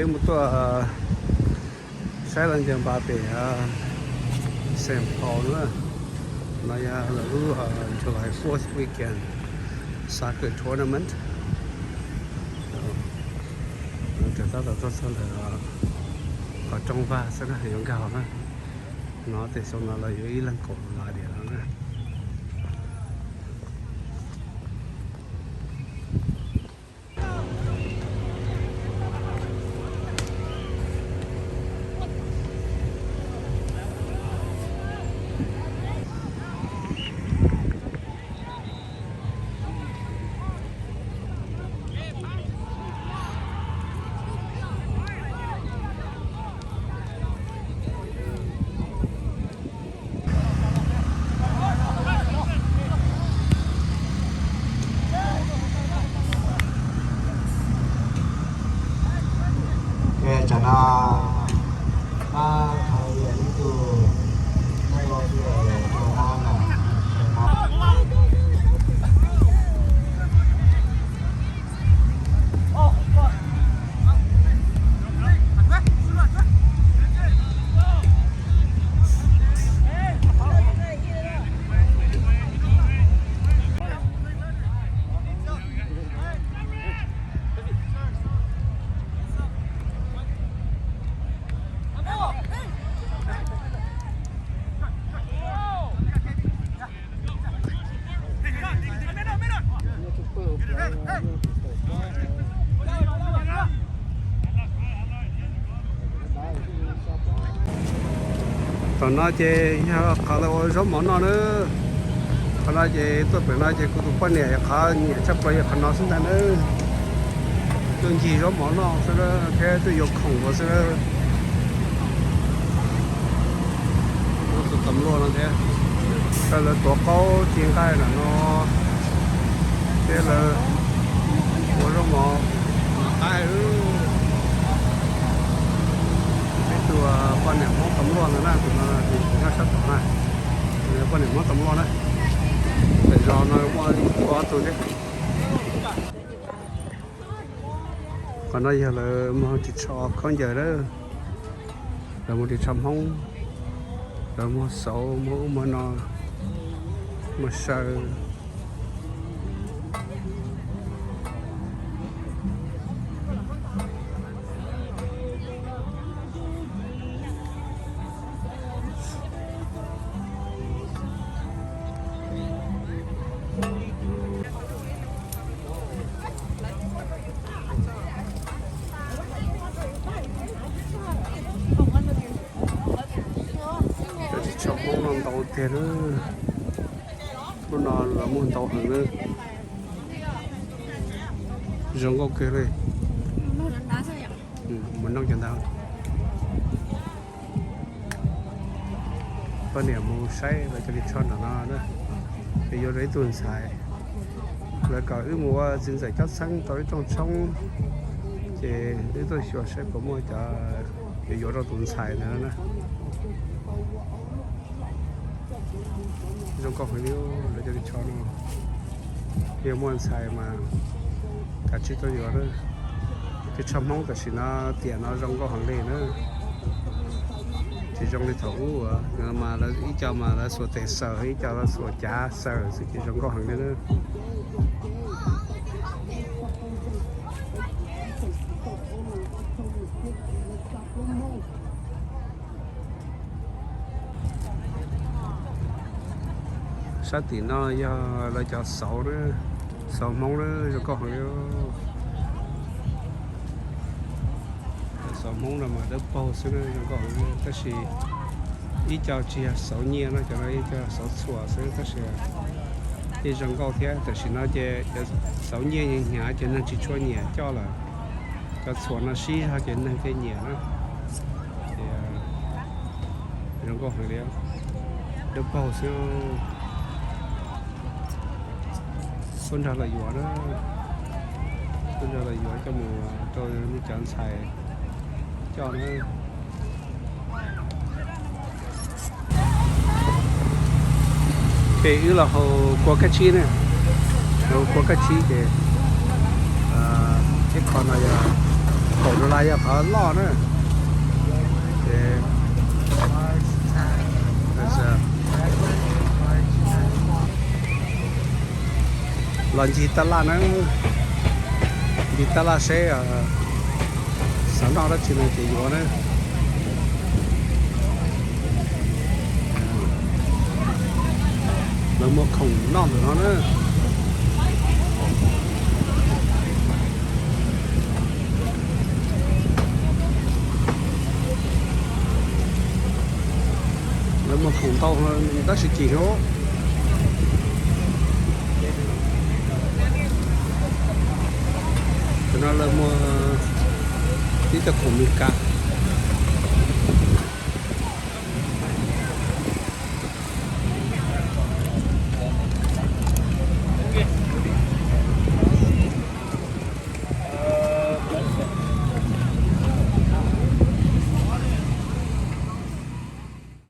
Mus tuaj saib los ncaws npas pem Saint Paul na. No yog lawv lub July fourth weekend soccer tournament. Tab tom tuaj txog ntawm qhov rooj vag xwb na, yuav nkag na. No tej xyoo no los yuav ib leeg kaum dollar diam no na. Tsam no pab thaum ib tug Tom no ces yog qhov lawv ua zaub mov noj na. Qhov no ces tuaj pem no ces kuv tus poj niam qhov nyiam tshaj plaws yog qhov no xwb ntag na. Tuaj ncig zaub mov noj xwb thiab tuaj yuav khoom ua xwb. Tus tam luaj no thiab, lawv tuav qaub ci nqaij ntawm no thiab lawv ua zaub mov qaib. Peb tus poj niam Hmoob tam luaj ntawd na, tus no tus nyob sab tod na, poj niam Hmoob tam luaj na. Pem zos no muaj ib tug ob tug thiab. Qhov no yog lawv muag ris tsho khaub ncaws na, lawv muag ris tsho Hmoob, lawv muag xauv, muag ub muag no, muag saw. Cov ris tsho Hmoob no ntau tiag na. Lub no lawv muag ntau heev na. Zoo nkauj kawg li. Mus noj cov ntawd. Poj niam mus saib lawv cov ris tsho nram no na, es yuav rau ib tug ntxhais. Lawv kom wb mus ua txiv ntxawm cob txheeb tau ib rooj tshoob, ces wb tuaj xyuas saib puas muaj cov yuav yuav rau tus ntxhais ntawd na. Zoo nkauj heev li lawv cov ris tsho no. Yog muaj ntxhais mas kav tsij tuaj yuav na. Ris tsho Hmoob tam sim no tiam no zoo nkauj heev li na. Tsis zoo li thaum ub mas ib co mas lawv xuas tes xaws, ib co lawv xuas cav xaws xwb ces zoo nkauj heev li na. Sab tim no yog lawv cov xauv na, xauv Hmoob na, zoo nkauj heev li. Xauv Hmoob no mas dawb paug xwb na, zoo nkauj heev li, tab sis ib co tsis yog xauv nyiaj no, cov no ib co xauv txhuam xwb tab sis yeej zoo nkauj thiab. Tam sim no ces cov xauv nyiaj hnyav ces neeg tsis tshua nyiam coj lawm, cov txhuam no sib zog ces neeg thiaj nyiam na. Ces zoo nkauj heev li, dawb paug xwb. Tuaj nrog lawv yuav na, tuaj nrog lawv yuav coj mus rau nej cov ntxhais coj na. Ces wb los haus kua kab tsib na, haus kua kab tsib ces ib qho no yog Kaum dollar yog qhov loj na. Los ncig taj laj na, ncig taj laj seb xav noj dab tsi no ces yuav na. Lawv muag khoom noj ntawm no na. Lawv muag khoom ntau tab sis cim os. Tam no lawv muag tib tug khoom Meskas.